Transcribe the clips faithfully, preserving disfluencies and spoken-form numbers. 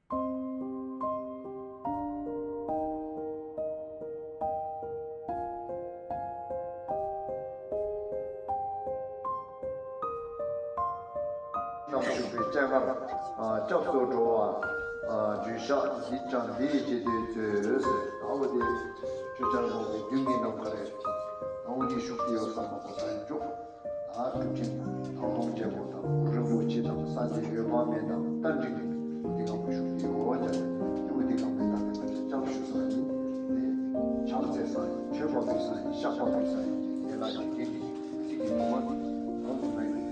ནང་བཞུགས་པའི་སྤྱན་སྔར། ཨ། སྐྱབས་སུ་འགྲོ་བ། ཨ། རྒྱུན་བཤགས་འདི་ཀྱང་འདི་ཡི་རྗེས་ཟློས་མཛོད་ཟེར། ཨ། འོ་དེ་ཆོས་རྒྱལ་གོང་མའི་རྒྱུད་སྨིན་ནམ་མཁའ་རེད། ཨ། འོ་དེ་བཞུགས་ཀྱི་ཡོད་ས་མ་གཏོགས་ད་འཇོག་ད་གྲུབ་ཆེན་དང་ལོངས་སྤྱོད་པོ་དང་གུ་རུ་རིན་པོ་ཆེ་དང་སངས་རྒྱས་འོད་དཔག་མེད་དང་རྟ་མགྲིན་འདི་གང་པོ་བཞུགས་ཀྱི་ཡོད་ཀྱང་དེ་བོ་འདི་གང་པོའི་ད་ལྟ་ང་ཚོས་སྐྱབས་ཞུ་ས་ཡིན། དེ་ཕྱག་འཚལ་ས་ཡིན། མཆོད་པ་ཕུལ་ས་ཡིན། བཤགས་པ་ཕུལ་ས་ཡིན། དེ་ལ་ཡང་དེ་འདི་ཚིག་གི་ནུས་པ་གང་དུ་མེད།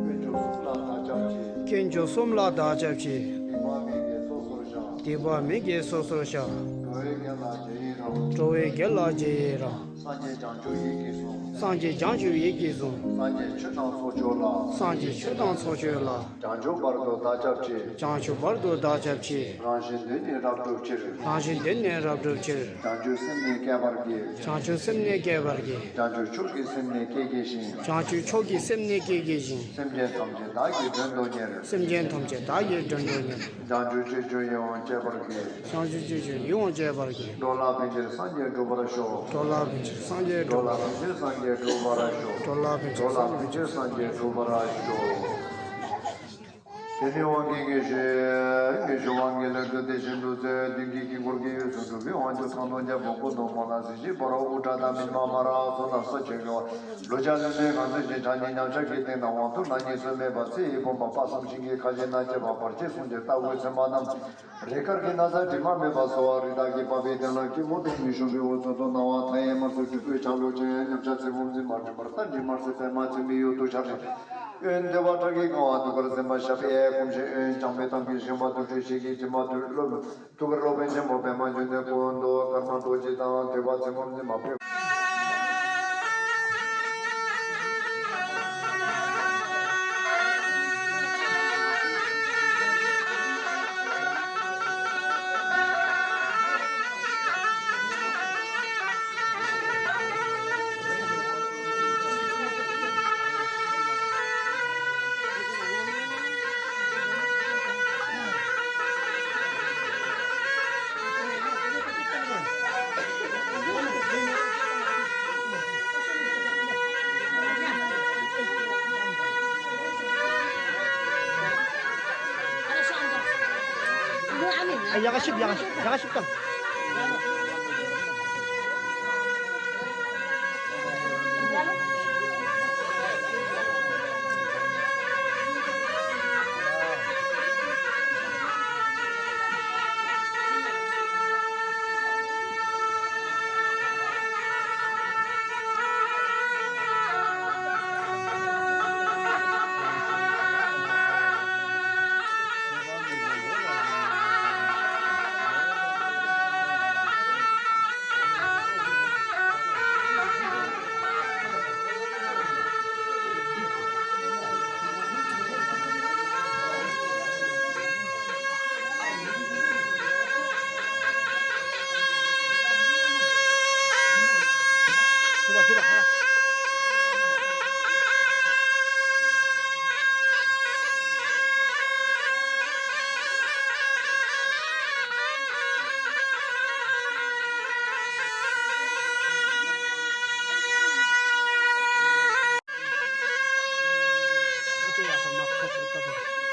དཀོན་མཆོག་གསུམ་ལ་བདག་སྐྱབས་མཆི། དཀོན་མཆོག་གསུམ་ལ་བདག་སྐྱབས་མཆི། སྡིག་པ་མི་དགེ་སོ་སོར་བཤགས། སྡིག་པ་མི་དགེ་སོ་སོར་བཤགས། འགྲོ་བའི་དགེ་ལ་རྗེས་ཡི་རང་། འགྲོ་བའི་དགེ་ལ་རྗེས་ཡི་རང་། སངས་རྒྱས་བྱང་ཆུབ་ཡིད་ཀྱིས་བཟུང་། སངས་རྒྱས་བྱང་ཆུབ་ཡིད་ཀྱིས་བཟུང་། སངས་རྒྱས་ཆོས་དང་ཚོགས་མཆོག་ལ། སངས་རྒྱས་ཆོས་དང་ཚོགས་མཆོག་ལ། བྱང་ཆུབ་བར་དུ་བདག་སྐྱབས་མཆི། བྱང་ཆུབ་བར་དུ་བདག་སྐྱབས་མཆི། རང་གཞན་དོན་ནི་རབ་བསྒྲུབ་ཕྱིར། རང་གཞན་དོན་ནི་རབ་བསྒྲུབ་ཕྱིར། བྱང་ཆུབ་སེམས་ནི་བསྐྱེད་པར་བགྱི། བྱང་ཆུབ་སེམས་ནི་བསྐྱེད་པར་བགྱི། བྱང་ཆུབ་མཆོག་གི་སེམས་ནི་བསྐྱེད་བགྱི་ཞིང་། བྱང་ཆུབ་མཆོག་གི་སེམས་ནི་བསྐྱེད་བགྱི་ཞིང་། སེམས་ཅན་ཐམས་ཅད་བདག་གིས་མགྲོན་དུ་གཉེར། སེམས་ཅན་ཐམས་ཅད་བདག་གིས་མགྲོན་དུ་གཉེར། བྱང་ཆུབ་སྤྱོད་མཆོག་ཡིད་འོང་སྤྱད་པར་བགྱི། བྱང་ཆུབ་སྤྱོད་མཆོག་ཡིད་འོང་སྤྱད་པར་བགྱི། འགྲོ་ལ་ཕན་ཕྱིར་སངས་རྒྱས་འགྲུབ་པར་ཤོག། འགྲོ་ལ་ཕན་ཕྱིར་སངས་རྒྱས་འགྲུབ། འགྲོ་ལ་ཕན་ཕྱིར་སངས་རྒྱས་འགྲུབ་པར་ཤོག། འགྲོ་ལ་ཕན་ཕྱིར་སངས་རྒྱས་འགྲུབ་པར་ཤོག། དེ་ནས་དབང་གི་དངོས་གཞི། དངོས་གཞི་དབང་གི་ལྷ་སྒྲུབ་བདེ་ཆེན་འདུ་ཚེ་མདུན་གྱི་དཀྱིལ་འཁོར་གྱི་དབུས་སུ་འགྲོ་བའི་དབང་ཕྱུག་ཚངས་དང་རྒྱལ་པོ་སྐུ་གདུང་མ་ལ་གཟི་བརྗིད་འབར་བ་དབུ་སྐྲ་དང་མིག་མ་མ་ར་གསུམ་ལ་ས་ཆེན་གཡོ་བ། ལུས་ལྕགས་ལུས་མེད་ངང་ཚུལ་གྱི་ཕྲ་ཉིན་ཉམས་ཆག་གི་སྟེང་ན་དབང་ཐུར་ན་གཉིས་སུ་མེད་པ་ཚེ་ཡི་བུམ་པ་དཔག་བསམ་ཤིང་གི་ཁ་ཞེང་ན་བཅས་པ་བར་ཆད་སྲུང་ཕྱིར་རྟ་ཁུག་ཚེར་མ་བསྣམས། རིགས་དཀར་གྱི་ན་བཟའ་དྲི་མ་མེད་པ་གསོལ་བ། རི་དྭགས་ཀྱི་པགས་པའི་སྟེང་ན་སྐྱིལ་མོ་ཀྲུང་ནས་བཞུགས་པའི་དབུ་ཚུགས་སུ་སྣང་བ་མཐའ་ཡས་དམར་སེར་སྤྲུལ་པའི་ཆ་ལུགས་ཅན། ཉམས་ཆག་ཚེ་བུམ་འཛིན་མ་བྲུན་པར་རྟ་མགྲིན་དམར་སེར་པདྨ་འཛིན་མའི་དབུ་ཏུ་ཞབས་རིམ། གཡོན་བདེ་བ་ཁྲག་གིས་གང་བ་གདུགས་དཀར་གཟན་པ་ཞབས་གཡས་བསྐུམ་ཞིང་། གཡོན་བྱང་པའི་ཐང་གི་ཞིང་པ་དུར་ཁྲོད་ཞིག་གི་སྦྱིན་པ་དུར་སློབ། ཐུགས་ཀར་སློབ་དཔོན་ཆེན་པོ་པདྨ་འབྱུང་གནས་སྐུ་མདོག་དཀར་དམར་རྡོ་རྗེ་དང་ཐོད་པ་ཚེ་བུམ་འཛིན་མ་ཕུད། ཡག་ཤིབ་ཡག་ཤིབ་ཡག་ཤིབ་དང་།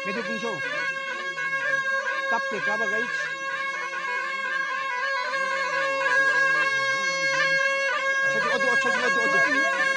མེ་དེ་ཀུང་ཤོ། སྟབས་དེ་ག་བ་ག་ཡིག་ཆ་ཆུ་ཨ་དུ་ཨ་ཆ་ཆུ་ཨ་དུ་ཨ་དུ།